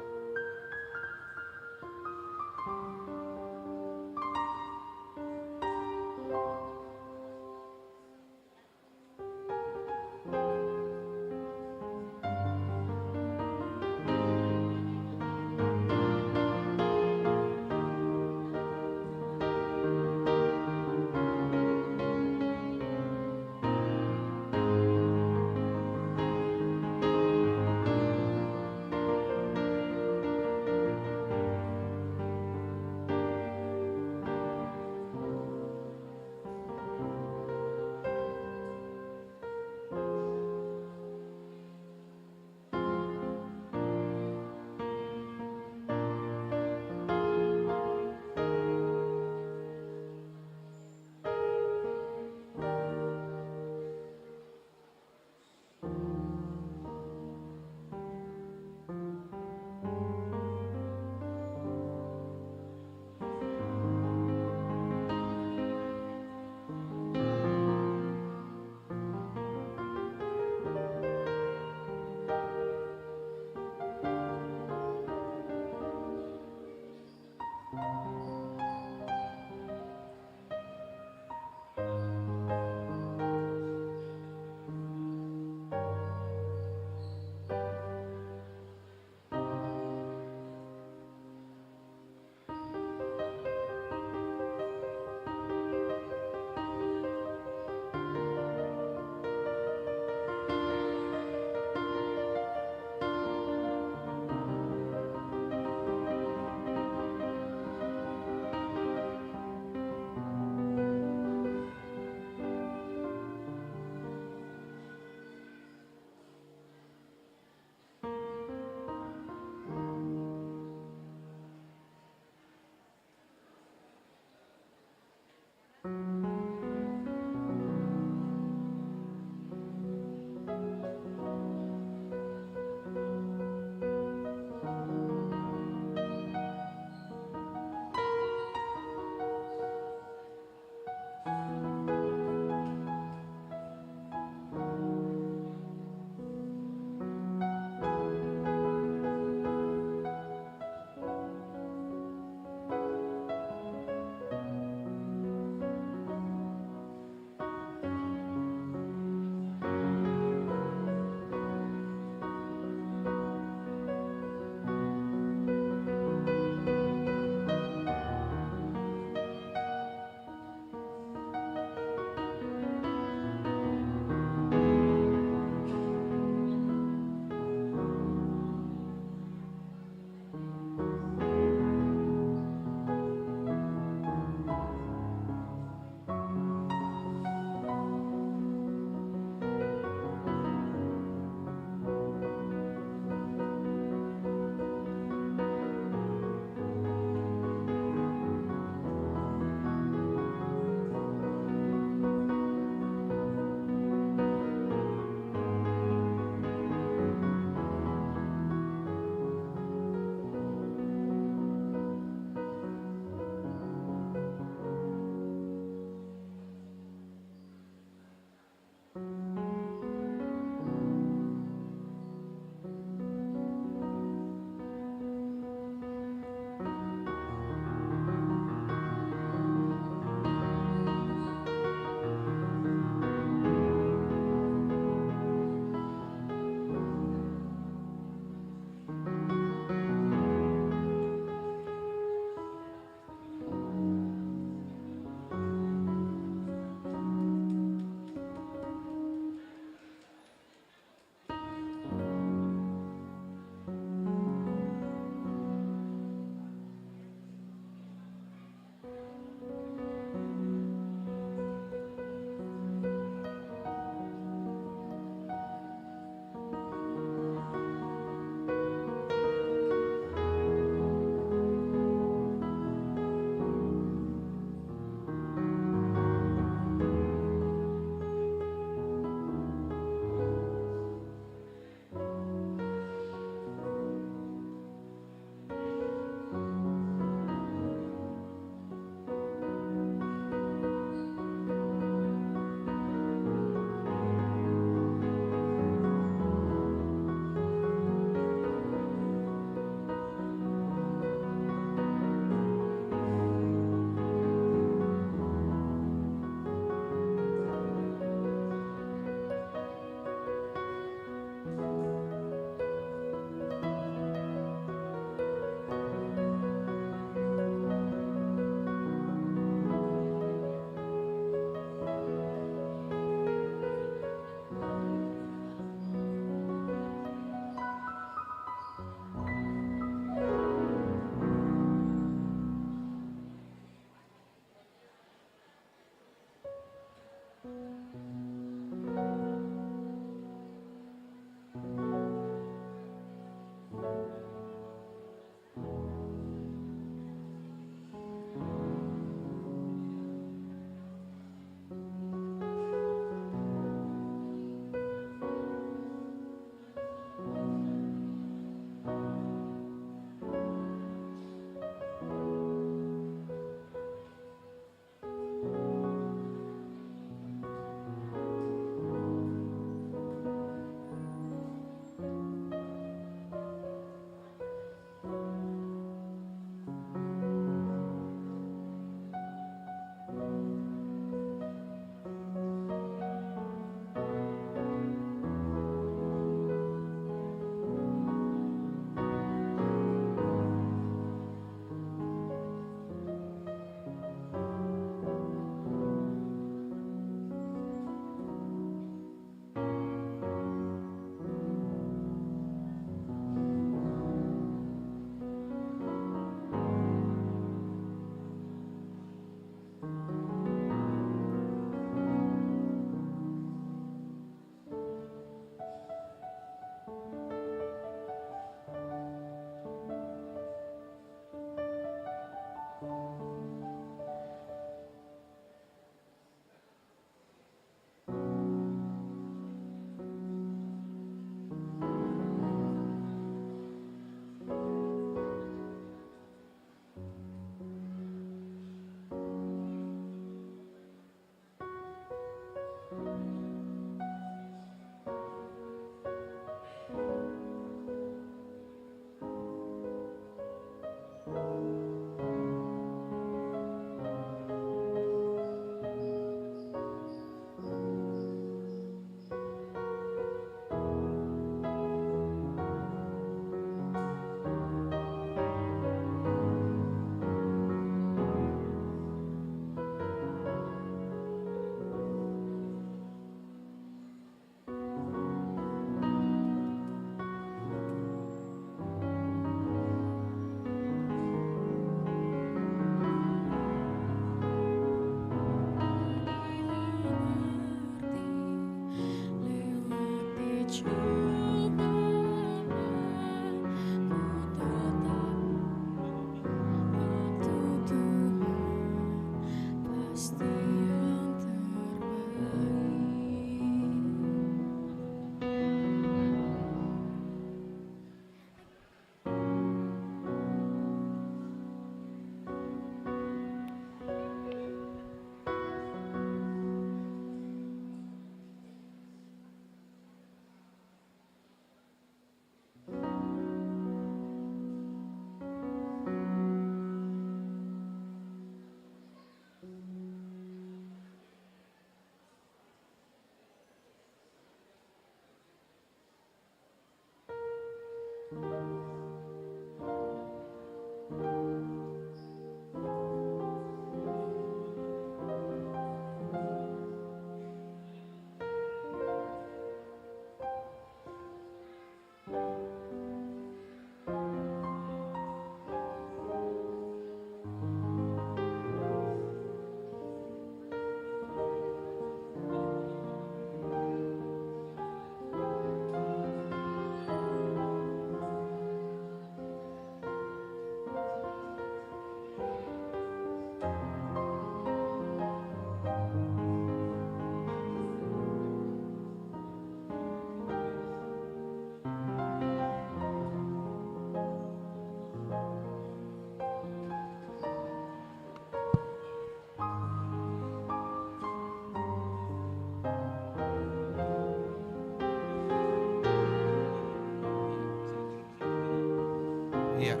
Iya.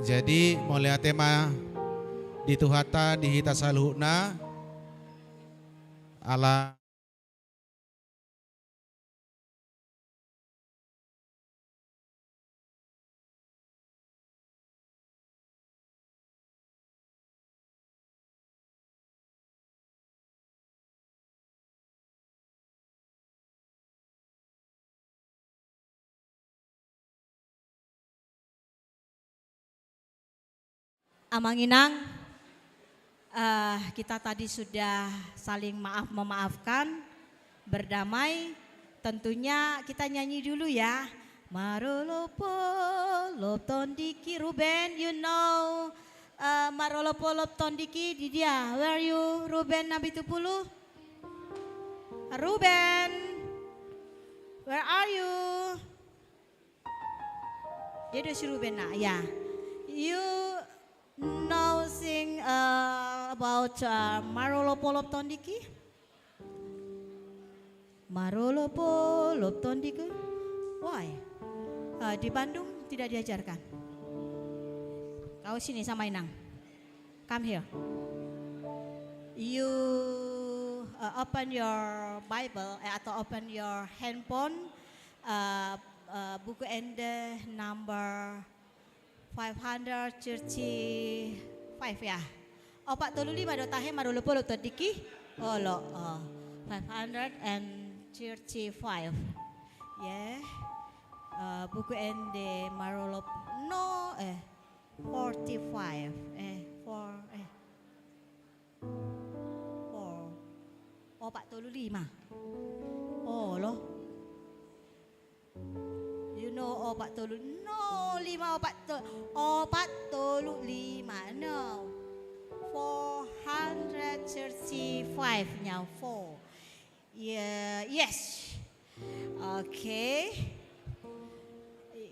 Jadi mauliate ma di Tuhanta di hita saluhutna. Ala Amang Inang, eh, kita tadi sudah saling maaf memaafkan, berdamai. Tentunya kita nyanyi dulu ya. Marolopolop tondingki, Ruben, you know, eh, marolopolop tondingki di dia. Where are you, Ruben Nabitupulu? Ruben, where are you? Dia do si Ruben na, ya. You know sing, uh, about, uh, marolopolop tondingki? Marolopolop tondingki. Why? Uh, di Bandung tidak diajarkan. Kau sini sama Inang. Come here. You, uh, open your Bible, eh, atau open your handphone, uh, uh, Buku Ende number five hundred thirty-five ya. Opat tolu lima do tahe marolopolop tondingki. Olo, oh. Five hundred and thirty-five. Ya. Uh, Buku Ende marolop-, no, eh, forty-five. Eh, four, eh. Four. Opat tolu lima. Olo. You know, opat tolu, no, lima opat to-, opat tolu lima, no. Four hundred thirty-five nya, four. Ya, yes. Oke.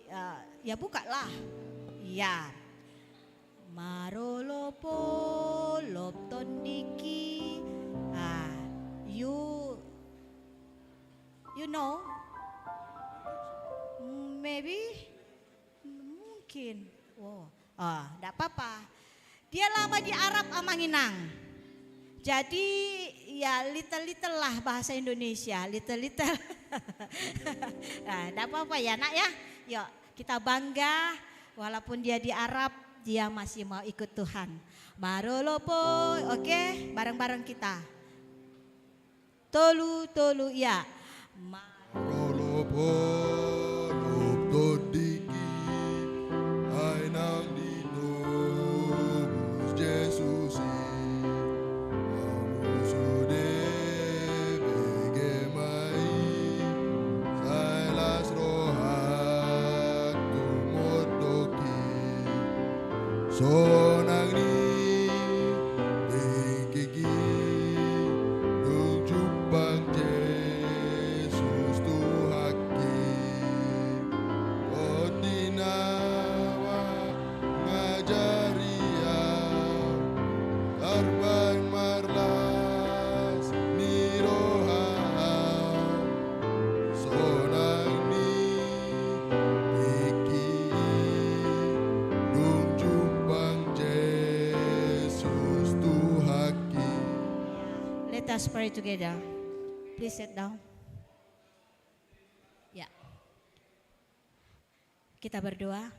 Ya, ya buka lah. Ya. Marolopolop tondingki. Ah, you, you know? Maybe? Mungkin. Wow. Ah, ndak apa-apa. Dia lama di Arab, Amang Inang. Jadi, ya, little-little lah bahasa Indonesia, little-little. Nah, ndak apa-apa ya, Nak, ya. Yuk, kita bangga, walaupun dia di Arab, dia masih mau ikut Tuhan. Marolopolop, oke, bareng-bareng kita. Tolu, tolu, ya. Marolopolop tondingki, ai nang ditobus Jesus i. Ahu sude bege ma i, sai las rohangku mondok i. Sonang ni tingkingki, dung jumpang Jesus Tuhanki. Tondi na mangajari ahu, tarbaen marlas ni roha ahu. Sonang ni tingki i, dung jumpang Jesus Tuhanki. Let us pray together. Please sit down. Ya. Kita berdoa.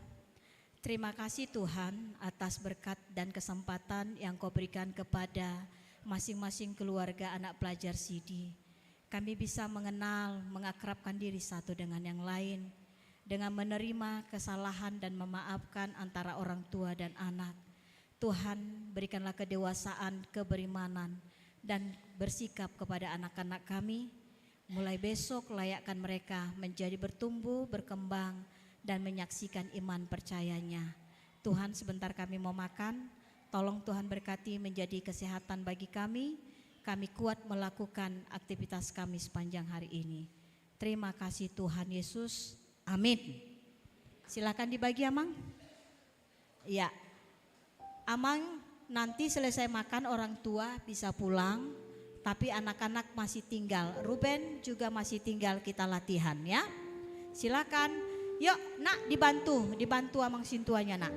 Terima kasih Tuhan atas berkat dan kesempatan yang Kau berikan kepada masing-masing keluarga anak pelajar Sidi. Kami bisa mengenal, mengakrabkan diri satu dengan yang lain, dengan menerima kesalahan dan memaafkan antara orang tua dan anak. Tuhan, berikanlah kedewasaan, keberimanan, dan bersikap kepada anak-anak kami. Mulai besok, layakkan mereka menjadi bertumbuh, berkembang, dan menyaksikan iman percayanya. Tuhan, sebentar kami mau makan. Tolong Tuhan berkati menjadi kesehatan bagi kami. Kami kuat melakukan aktivitas kami sepanjang hari ini. Terima kasih Tuhan Yesus. Amin. Silakan dibagi, Amang. Ya. Amang, nanti selesai makan orang tua bisa pulang, tapi anak-anak masih tinggal. Ruben juga masih tinggal, kita latihan ya. Silakan. Yo, Nak, dibantu, dibantu amang sintuanya, Nak.